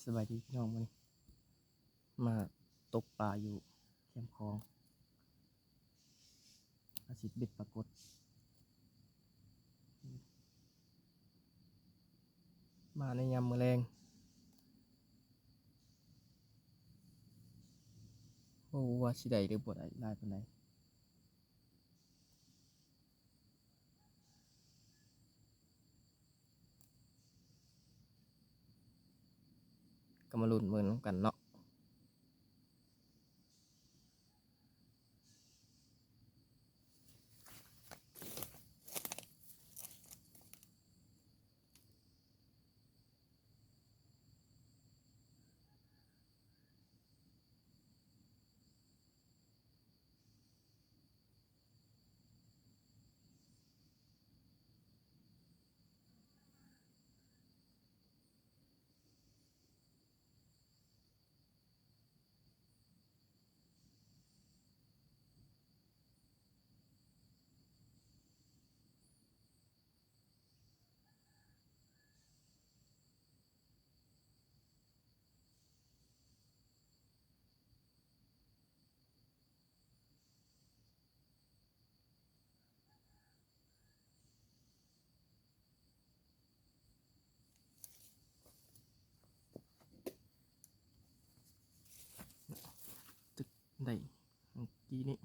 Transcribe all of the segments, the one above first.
ສະບາຍດີພີ່ນ້ອງ ມື້ນີ້ມາຕົກປາຢູ່ແຄມຂອງ ອາຊີບເບັດປາກົດ ມາໃນຍາມມື້ແລງ ບໍ່ຮູ້ວ່າຊິໄດ້ຫຼືບໍ່ໄດ້ຫຼາຍປານໃດ. ກໍມາລຸ້ນເບິ່ງນຳກັນເນາະ. ໄດ້ ເມື່ອກີ້ນີ້.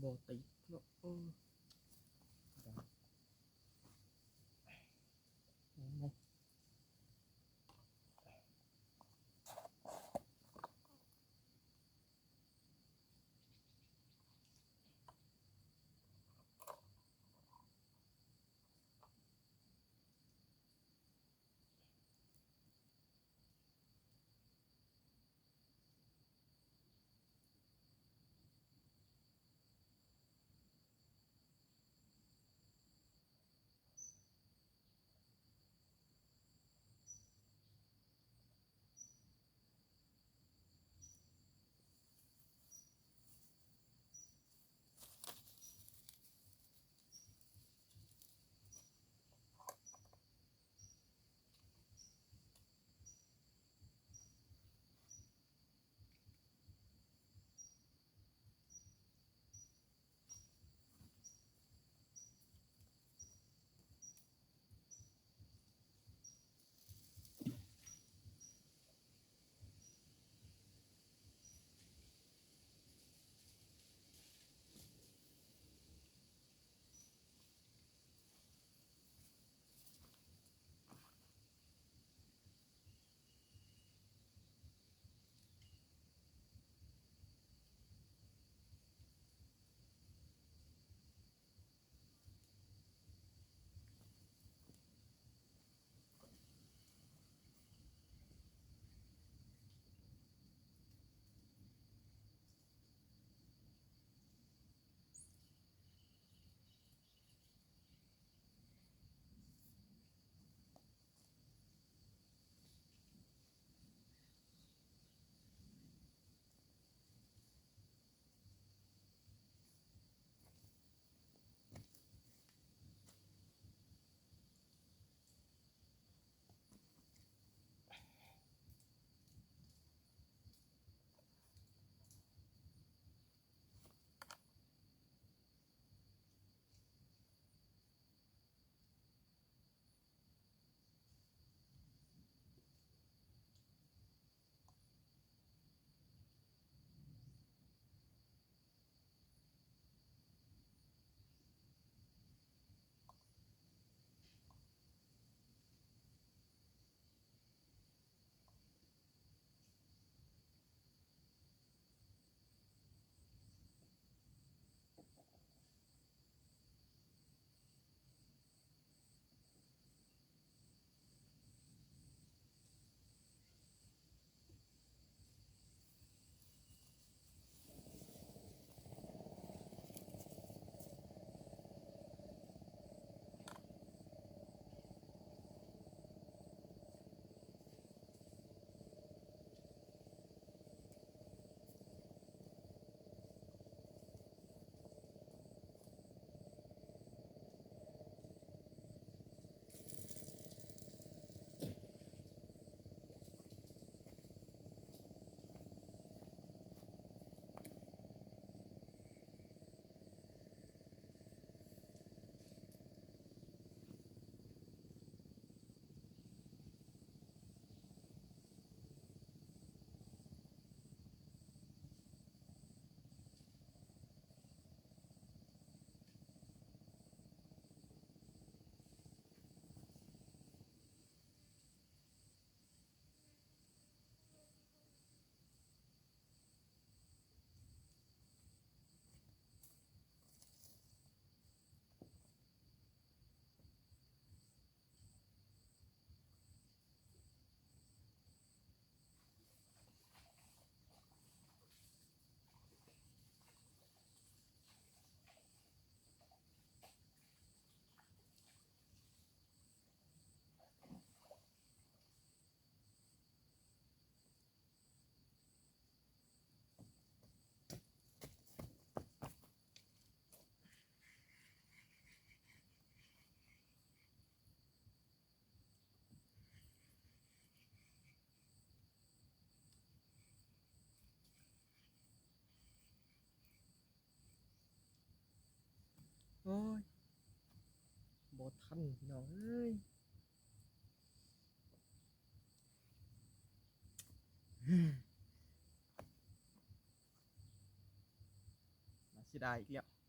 ບໍ່ຕິດເນາະ ເອີ. ໂອ້ຍ ບໍ່ທັນພີ່ນ້ອງເອີຍ ໜ້າເສຍດາຍອີກແລ້ວ.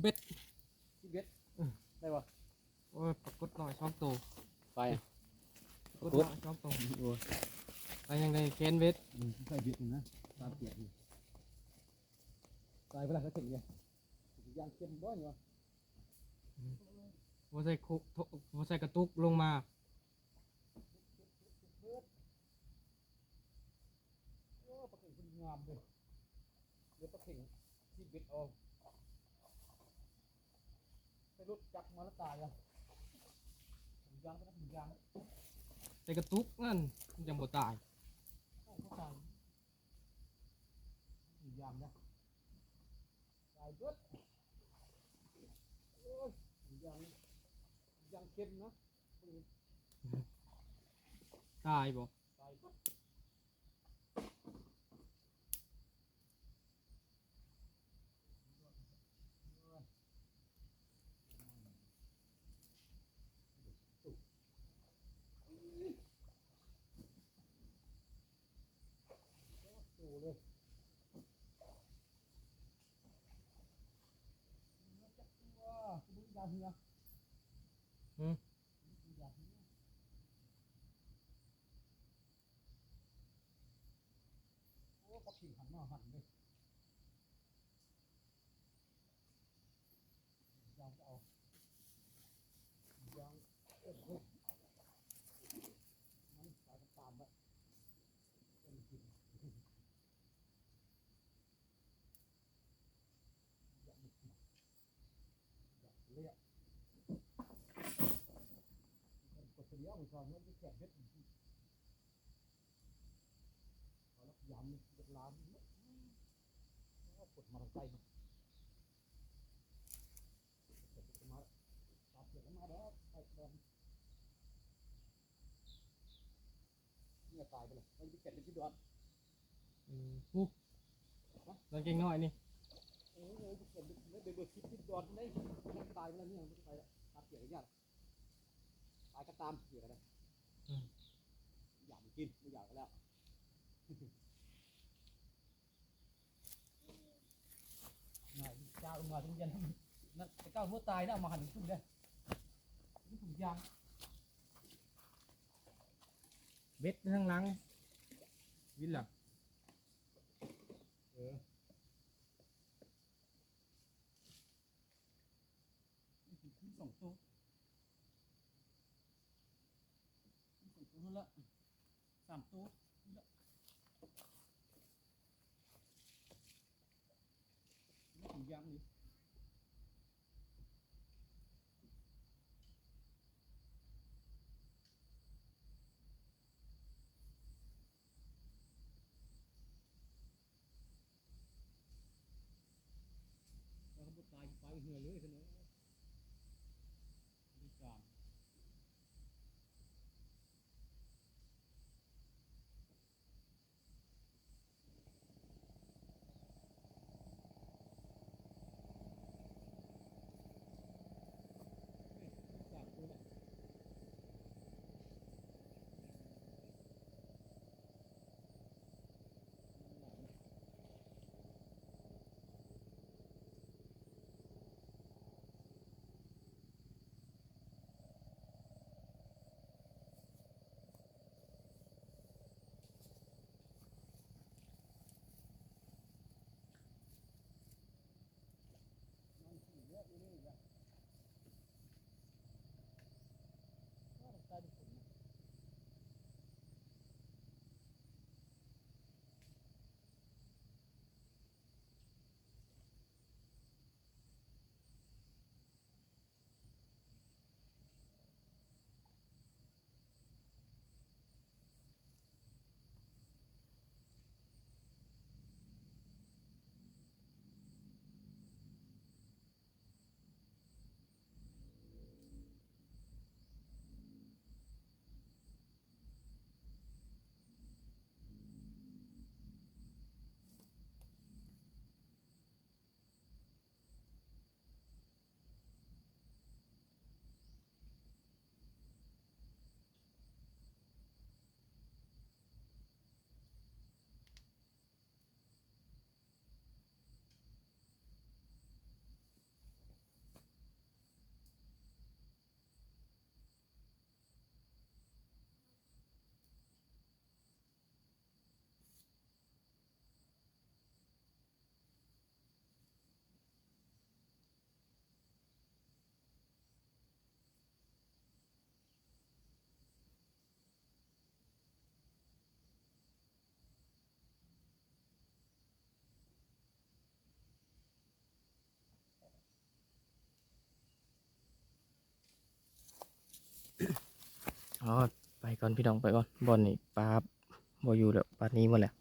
ເບັດ ສິບເອັດ ເອີ ໄດ້ບໍ່? ໂອ້ຍ ປາກົດນ້ອຍສອງໂຕ ໄປ ປາກົດນ້ອຍສອງໂຕ ໂອ້ຍ ໄປຍັງໄດ້ແຂນເບັດ ອືມ ໃສ່ເບັດນີ້ນະ ຕາມປຽກນີ້ ຕາຍໄປລະ ເຂົາເຈັບເດ ຢ່າງເຂັ້ມບໍ່ນີ້ວະ ອືມ ບໍ່ໃສ່ໂຄ ໂທ ບໍ່ໃສ່ກະຕຸກລົງມາ. ໂອ້ ປາເຂັງເພິ່ນງາມເດ້ ເຫຼືອປາເຂັງທີ່ເບັດເອົາ ໃສ່ລົດຈັກມາແລ້ວຕາຍລະ ຖົງຢາງໄປນຳຖົງຢາງ ໃສ່ກະຕຸກນັ້ນ ມັນຈັ່ງບໍ່ຕາຍ ເອົາ ບໍ່ຕາຍ ຖົງຢາງນະ ຕາຍເບິດ ໂອ້ຍ ຖົງຢາງ ຖົງຢາງເຂັມນະ ຕາຍບໍ່? ຕາຍເບິດ ໂຕເລີຍ ຈັກຕົວ ຄືບໍ່ມີຢາເຫື່ອ ຫື ໂອ້ ປາຂີງຫັນມາຫັນເດ້ ຢາງຈະເອົາ ຢາງເອີ້ນເພິ່ນ ມັນສາຍກະຕາມແລ້ວ ເອີ້ນກິນ ຢາກກິນ ຢາກເລະ ມັນກໍສະດຽວ ມັນກໍເຮັດແຂນເຮັດ ເອົາລະ ຢາມເວລານີ້ ໂອ້ ກົດມາທາງໃຕ້ ມາ ມາແລ້ວ ມາແລ້ວ ໄປດອນ ເມຍຕາຍໄປແລ້ວ ໄປເກັບເປັນທີ່ດອນ ອືມ ໂອ້ ຮະ ດອນເກັ່ງນ້ອຍນີ້ ເອີ ໄປເກັບເປັນເບີສິບທີ່ດອນໄດ້ ຕາຍໄປແລ້ວ ເມຍມັນໄປແລ້ວ ຕາມເກຍກັນຍາກ ຕາຍກໍຕາມ ເກຍກັນໄດ້ ອືມ ຢາກໄປກິນ ບໍ່ຢາກກໍແລ້ວ ມາເຊົ້າມາໂຮງຮຽນ ນັ້ນແຕ່ເກົ່າຫົວຕາຍນະ ເອົາມາຫັນຂຶ້ນເດ້ ນີ້ຖົງຢາງ ເບັດທາງຫຼັງ ວິນລະ ເອີ ນີ້ຄືສອງໂຕ ສອງໂຕຫັ້ນລະ ສາມໂຕນີ້ລະ ນີ້ຂອງຢາງນີ້ ແລ້ວກໍບໍ່ຕາຍ ໄປເຮືອເລີຍຊັ້ນເນາະ ບໍລິການ. ໂ ອໍ ໄປກ່ອນພີ່ນ້ອງ ໄປກ່ອນ. ບ່ອນນີ້ປາບໍ່ຢູ່ແລ້ວ ປາໜີໝົດແລ້ວ.